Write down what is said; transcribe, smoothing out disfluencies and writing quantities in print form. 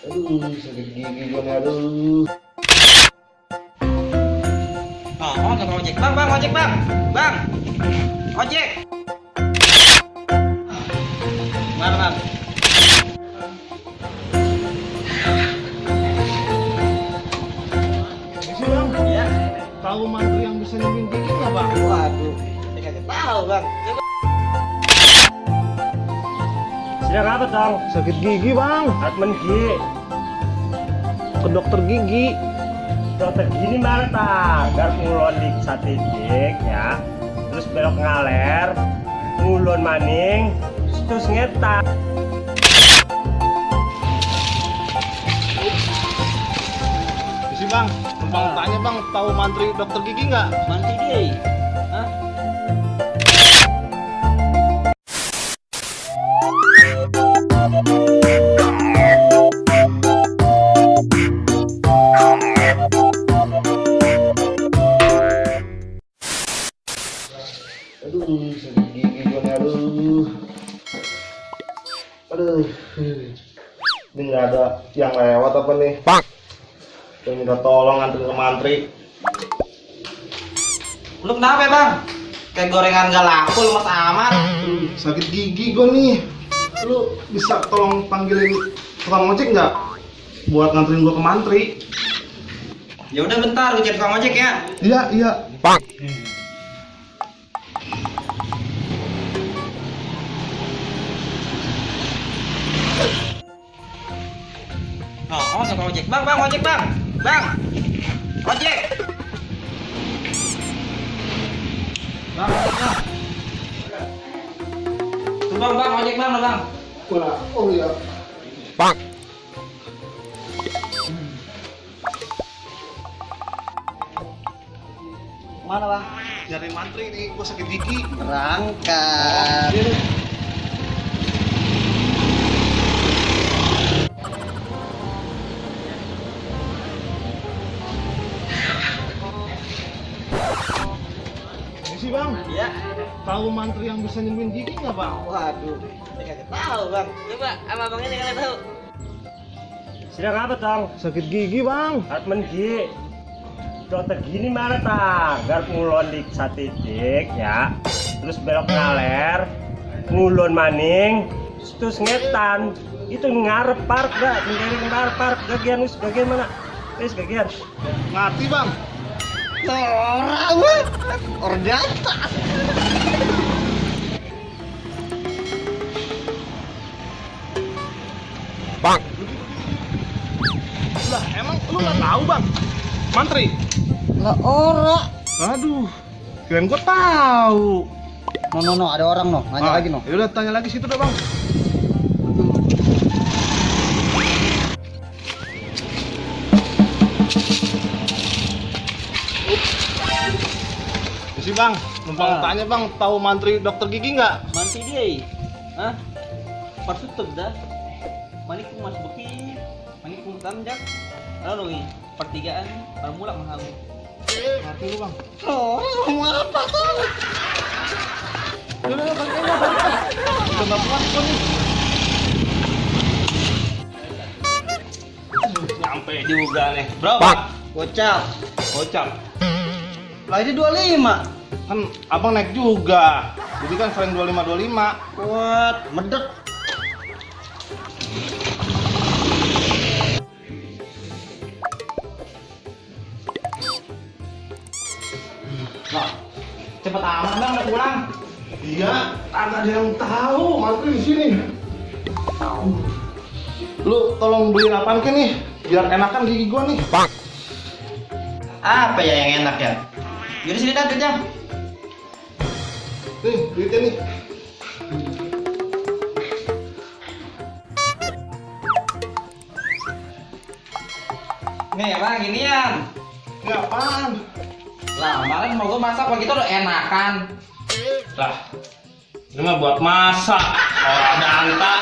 Aduh, sakit gigi gue nih, aduh. Oh, nggak ojek. Bang, ojek bang. Bang, ojek. Mana bang? Isi bang, Ya. tahu mantu yang bisa nyembuhin gigi nggak bang? Waduh, saya nggak tahu bang. Coba. Sedang apa dong? Sakit gigi bang, Atmen gigi. ke dokter gigi. Dokter gini mana tak? Gar ngulon di satitik ya. Terus belok ngaler, ngulon maning, terus ngetak. Isi bang, numpang tanya bang, tahu mantri dokter gigi nggak? Manti dia. Hah? Aduh, sakit gigi gue nih, aduh. Aduh, ini nggak ada yang lewat apa nih? Saya minta tolong nganterin ke mantri. Lu kenapa ya bang? Kayak gorengan gak laku lu mas amat. Sakit gigi gue nih. Lu bisa tolong panggilin tukang ojek nggak? Buat nganterin gue ke mantri. Ya udah bentar, gue cari tukang ojek ya. Iya, iya. Oh, tukang ojek. Bang, ojek bang. Bang, ojek. Bang, bang. Tuh bang, ojek bang, bang. Wah, oh iya. Mana bang? Nyari mantri nih, gue sakit gigi. Berangkat. Isi bang, Ya. tahu mantri yang bisa nyembuhin gigi nggak bang? Waduh, saya nggak tahu bang. Coba sama abangnya nih kalian tahu. Sedang apa dong? Sakit gigi bang. Atmen gigi. Dokter gini mana tak? Gar ngulon di satitik ya. Terus belok ngaler, ngulon maning, terus ngetan. Itu ngarep park dah, menjaring park bagian mana? Bagian. Ngerti bang. Orang jatah. Lah, emang lu nggak tahu bang? Mantri. Lah ora. Aduh, kirain gue tahu. No, ada orang no. Nanya lagi no. Ya udah tanya lagi situ dah bang. Si bang, numpang tanya bang, tahu mantri dokter gigi nggak? Manti dia. Hah? Parsutup dah. Manikum mas beki. Manikum tanjak. Lalu nih, pertigaan mulak mahal. Ngerti lu bang. Oh, mau apa tuh? Udah balik aja. Udah nggak puas kok nih. Nyampe juga nih. Berapa? Gocap. Lah ini 25. Kan abang naik juga. Jadi kan sering 25. Kuat, medek. Lah, cepet amat bang, udah pulang. Iya, kagak ada yang tahu mantri di sini. Lu tolong beliin apaan ke nih? Biar enakan gigi gua nih. Apa ya yang enak ya? Jadi sini dah duitnya. Nih, duitnya nih. Nih ya bang, ginian. Ini apaan? Lah, kemarin mau gue masak begitu udah enakan. Lah, ini mah buat masak. Orang ada anta.